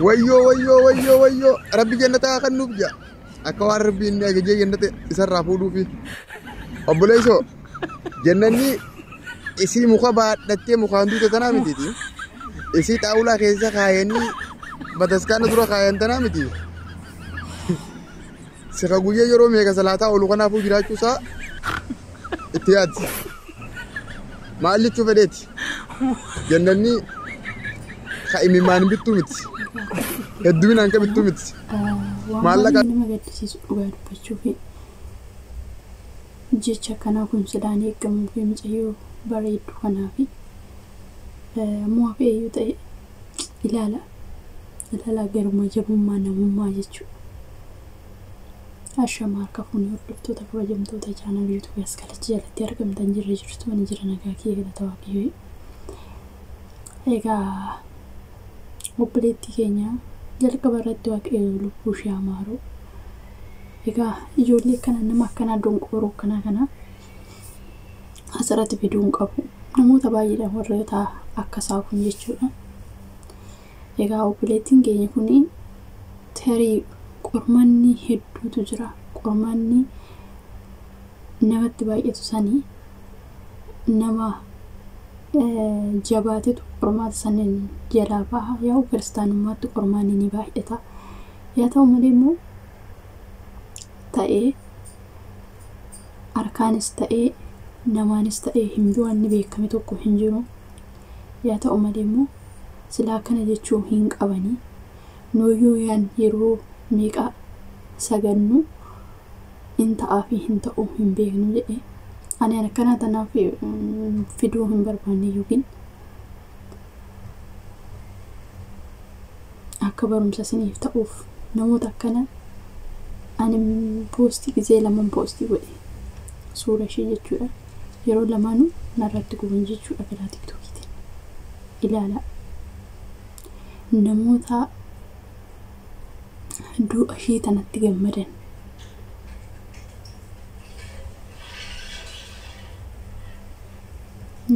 Wayyoo wayyoo wayyoo wayyoo rabbi jannataa kan nuuf jaa akka waan rabbi inni ajajee jannata isarraa fuudhuufi. Obboleessoo jannanni isii muka baadhattee mukaan duute tanaa mitiiti. Isii xaawulaa keessa kaayanii bataskaana dura kaayan tanaa miti. Sika guyyaa yeroo meeqa salaataa oolu kanaafuu jiraachuusaa itti yaaddi. Maal jechuu fedheeti? Jannanni ka imimmaan bittuu miti. Hedduminaan ka bittuu miti. Waan Maallaqa baay'ee nama gaddisiisu dhugaa dubbachuu fi jecha akkanaa kun silaan eegamuu fi mucayyoo bareedduu kanaa fi ammoo hafee ta'e ilaala ilaala garuma jabummaa namummaa jechuudha. Ashamaa harka fuunee hordoftoota kabajamtoota chaanal yuutuubii as kalachi jalatti argamtan jirra jirtu ani jira nagaa kiyya galata waaqayyoo. Egaa obboleettii keenya jalqaba irratti waaqayyo lubbuu ishee amaaru. Egaa ijoollee kana nama akkanaa donqooroo akkanaa kana asirratti fiduu hin qabu. Namoota baay'eedhaan warroota akka isaa kun jechuudha. Egaa obboleettiin keenya kun tarii qormaanni hedduutu jira. Qormaanni namatti baay'atu sanii nama jabaatetu qormaata saniin jalaa baha. Yaa'u kiristaanummaatti qormaanni ni baay'ata. Yaa ta'u malee immoo ta'ee harkaanis ta'ee namaanis ta'ee hin du'anni beekame tokko hin jiru. Yaa ta'u malee immoo silaa kana jechuu hin qabanii. Nuyyuu yaan yeroo meeqa sagannu hin ta'aa fi hin ta'uu hin beeknu jedhee. Ani akkana tanaaf fiduu hin barbaanne yookiin akka barumsa isiniif ta'uuf namoota akkana ani poostii gizee lamaan poostii godhe suura ishee jechuudha. Yeroo lamaanuu narratti guban jechuudha karaa tiktookiitiin. Ilaala namoota du'a ishee tanatti gammadan.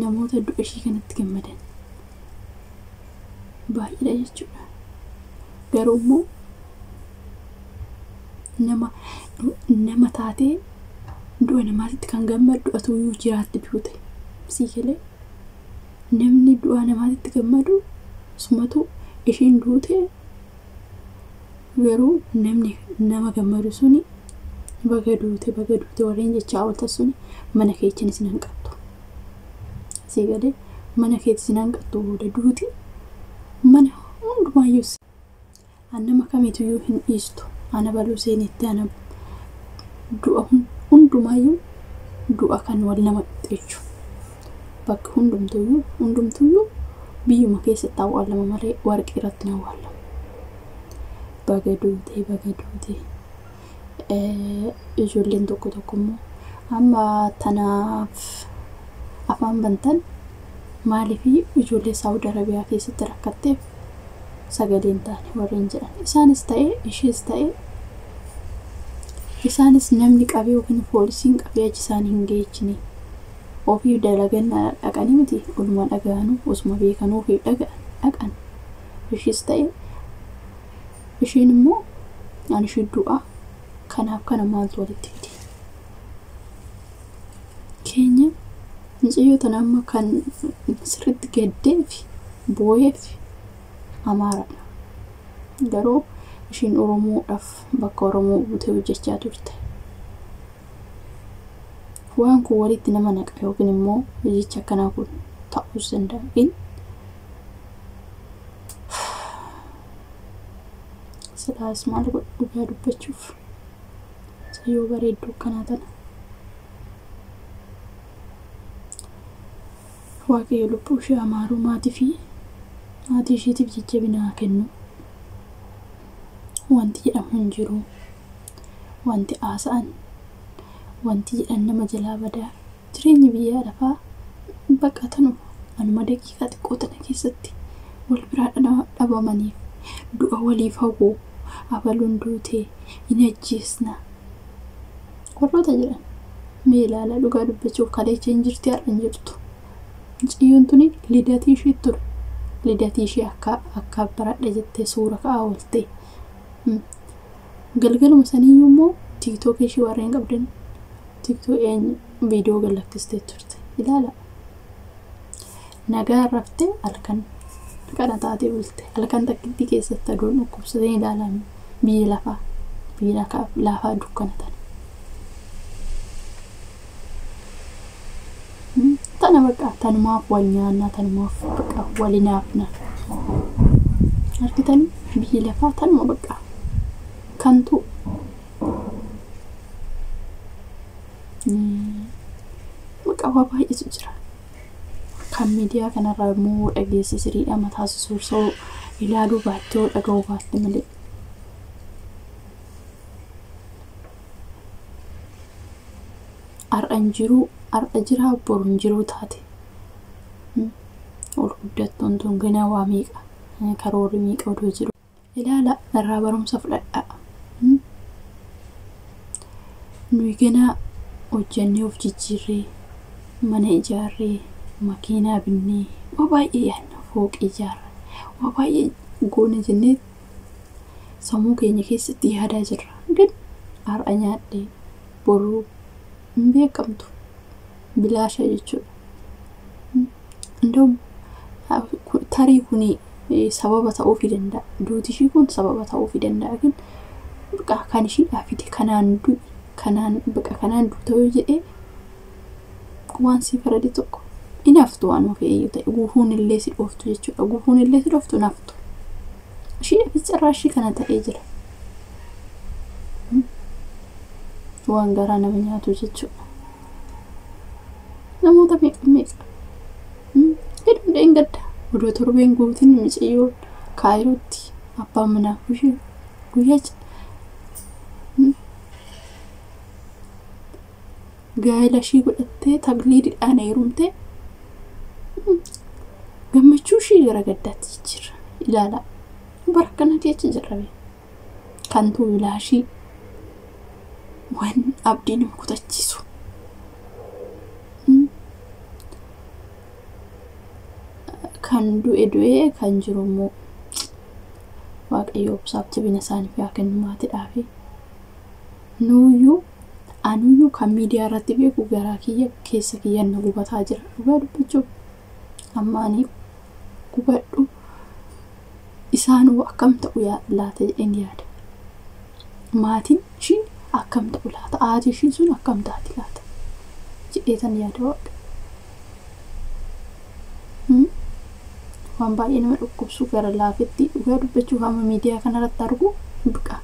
Namoota du'a ishee kanatti gammadan baay'eedha jechuudha. Garuu immoo nama taatee du'a namaatitti kan gammaddu atuyyuu jiraatti duute. Sii galee namni du'a namaatitti gammadu sumatu ishiin duute garuu namni nama gammadu suni baga duute warreen jechaa ooltan suni mana keechinis isin hanqattu. Sii galee mana keetti isin hanqattu booda duuti mana hundumaayyuu nama kamiituyyuu hin dhiistu. Ana baluu seenitti ana du'a hundumaayyuu du'a kan wal nama qixxeechu. Bakka hundumtuyyuu biyyuma keessatti awwaalama malee warqii irratti hin awwaalamu. Baga duute. Ijoolleen tokko tokko immoo amma tanaaf afaan bantan maaliif ijoollee Saawud Arabiyaa keessatti rakkatteef sagalee hin taane warreen jedhan. Isaanis ta'ee ishees ta'ee isaanis namni qabee yookiin poolisiin qabee achi isaan hin geechine. Ofii dalagan dhaqanii miti oluma dhaga'anuu osuma beekanuu ofii dhaqan. Ishees ta'ee isheen immoo ani ishee du'a kanaaf kana maaltu walitti fide? Keenya mucayyoo tana amma kan sirriitti gaddee fi boo'ee fi Amaaraadha. Garuu ishiin Oromoodhaaf bakka Oromoo buutee hojjechaa turte. Waan kun walitti nama naqa yookiin immoo hojichi akkanaa kun ta'uus danda'a. Silaas maal godhu dhugaa dubbachuuf mucayyoo bareedduu akkanaa tana. Waaqayyo lubbuu ishee amaaruu maatii fi maatii isheetiif jajjabina haa kennu. Wanti jedhamu hin jiru. Wanti haasa'an, wanti jedhan nama jalaa badaa. Jireenyi biyya lafaa bakka tanuma anuma daqiiqaa xiqqoo tana keessatti wal biraa dhabamaniif du'a waliif hawwu abaluun duutee hin ajjeesna. Warroota jedhan mee ilaala dhugaa dubbachuuf kaleecha hin jirti har'a hin jirtu. Mucayyoon tuni lidatii ishee ture. Lidatii ishee akka baradhe jettee suura ka'aa oolte. Galgaluma saniyyuu immoo tiiktookii ishee warreen qabdan tiiktook eenyu viidiyoo galakkistee turte. Ilaala. Nagaa raftee halkan kana taatee bulte. Halkan takkittii keessatti aduun dhukkubsatee ilaalame biyya lafaa biyya lafaa dukkana tana. Tana baqa tanumaaf wal nyaannaa tanumaaf baqa wal hinaafna. Argitanii biyyi lafaa tanuma baqa kantu baqa waa baay'eetu jira. Kan miidiyaa kanarraa immoo dhageesse siriidha mataa sossorsoo ilaaluu baattee dhaga'uu baatte malee. Har'a hin jiru har'a jira boru hin jiru taate. Ol guddattuun tun ganaa waa meeqa karoorri meeqa odoo jiru. Ilaala irraa barumsa fudhadhaa. Nuyi ganaa hojjannee of jijjiirree mana ijaarree makiinaa binnee waa baay'ee yaadna fooqii ijaarra waa baay'ee goona jennee sammuu keenya keessatti yaadaa jirra. Gad har'a nyaadhee boruu hin beekamtu bilaasha jechuudha. እንደውም tarii kuni sababa ta'uufii danda'a. Duuti ishii kun sababa ta'uufii danda'a. Gin baqa kan ishiidhaa fide kanaan du'i kanaan baqa kanaan duuta yoo jedhee waan si farade tokko hin haftu waan fe'eeyyuu ta'e gufuun illee si dhooftu jechuudha. Gufuun illee si dhooftu hin haftu. Ishiidhaafis carraa ishii kana ta'ee jira. Waan garaa nama nyaatu jechuudha. Namoota meeqa meeqa hedduudha hin gadda. Odoo torbeen guutiin miciyyoon kaayirootti abbaan manaa ishee guyyaa gaa'ela ishii godhattee tagliidhaan heerumtee gammachuu ishii gara gaddaatti jijjiirra. Ilaalaa bara akkana keessa jirra kantuu bilaashii waan abdii nama kutachiisu. Kan du'e du'ee kan jiru immoo Waaqayyo obsaaf jabina isaaniif haa kennu maatiidhaafi. Nuuyyuu anuyyuu kan miidiyaa irratti beeku garaa kiyya keessa kiyyan na gubataa jira. Dhugaa dubbachuuf amma ani gubadhu isaanuu akkam ta'u laata jedheen yaada. Maatiin ishii akkam ta'u laata? Haati ishii sun akkam taati laata? Jedheetan yaada waaqa. Waan baay'ee nama dhukkubsu gara laafetti dhugaa dubbachuuf amma miidiyaa kanarratti argu biqa.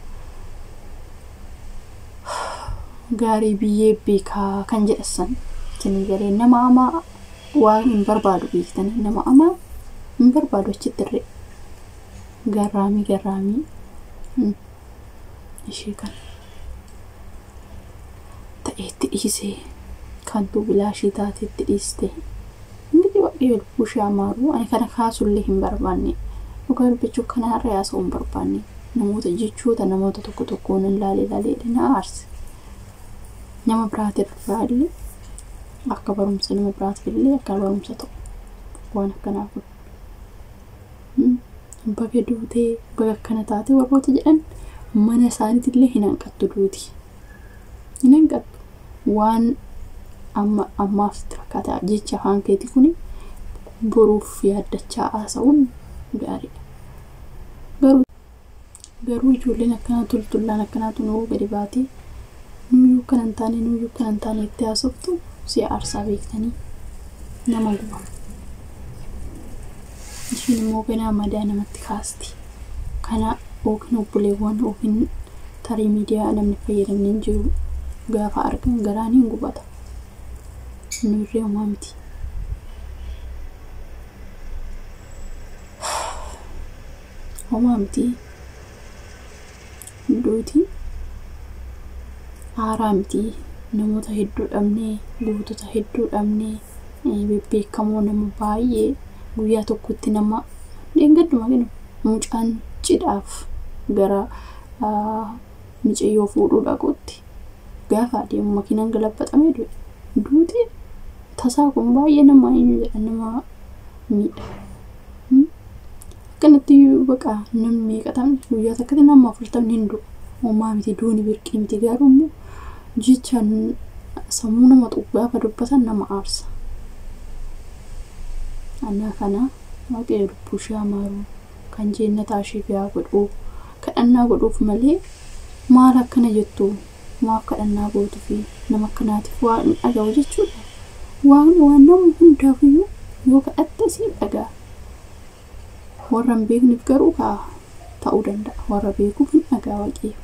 Gaarii biyyee beekaa kan jedhasan isinii galee nama hamaa waan hin barbaadu beektanii nama hamaa hin barbaadu achitti irree garraamii garraamii ishee kan ta'eetti dhiisee kantuu bilaashii taateetti dhiiste. Ingidihi waaqayyo lubbuu ishee amaaru ani kana kaasullee hin barbaanne dhugaa dubbachuuf kana har'a yaasa'uu hin barbaanne namoota jechoota namoota tokko tokkoon hin laalee laalee na aarse. Nama biraatirraa illee akka barumsa nama biraatiif illee akka barumsa ta'u waan akkanaa kun. Baga duutee baga akkana taate warroota jedhan mana isaaniitillee hin hanqattu duuti. Hin hanqattu waan amma ammaaf sitti fakkaata jecha afaan keetii kuni boruuf yaaddachaa haasa'uun gaariidha. Garuu ijoolleen akkanaa tultullaan akkanaatu nuu gadi baatee nuyyuu akkana hin taane nuyyuu akkana hin taane itti haasoftu si aarsaa beektanii nama guba. Ishiin immoo ganaa madaa namatti kaasti. Kana yookiin obboleewwan yookiin tarii miidiyaa namni fayyadamne hin jiru gaafa argan garaan hin gubata. Nurree homaa miti. Homaa miti. Duuti haaraa miti. Namoota hedduu dhabnee, gootota hedduu dhabnee, bebbeekamoo nama baay'ee guyyaa tokkotti nama dheengadduma kennu mucaan cidhaaf gara micayyoo fuudhuu dhaquutti gaafa adeemu makiinaan galabaxamee du'e. Duuti tasaa kun baay'ee nama eenyu jedha nama miidha. Akkanatti baqa namni meeqatamni guyyaa takkatti nama 40 hin du'u. Homaa miti, duuni birqii miti, garuu immoo jecha sammuu nama tuqu gaafa dubbatan nama aarsa. Annaa kana Waaqayyo lubbuu ishee haa maaru, kan jeennataa isheef haa godhu. Kadhannaa godhuuf malee maal akkana jettu? Maaf kadhannaa gootufi nama akkanaatiif waan hin dhaga'u jechuudha. Waaqni waan nama hundaafiyyuu yoo kadhatte siif dhaga'a. Warra hin beekneef garuu kaa ta'uu danda'a. Warra beekuuf hin dhaga'a Waaqayyo.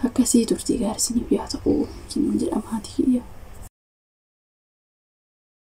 Akkasii turtii gaarii isiniif yaa ta'u isiniin jedha maatii kiyya.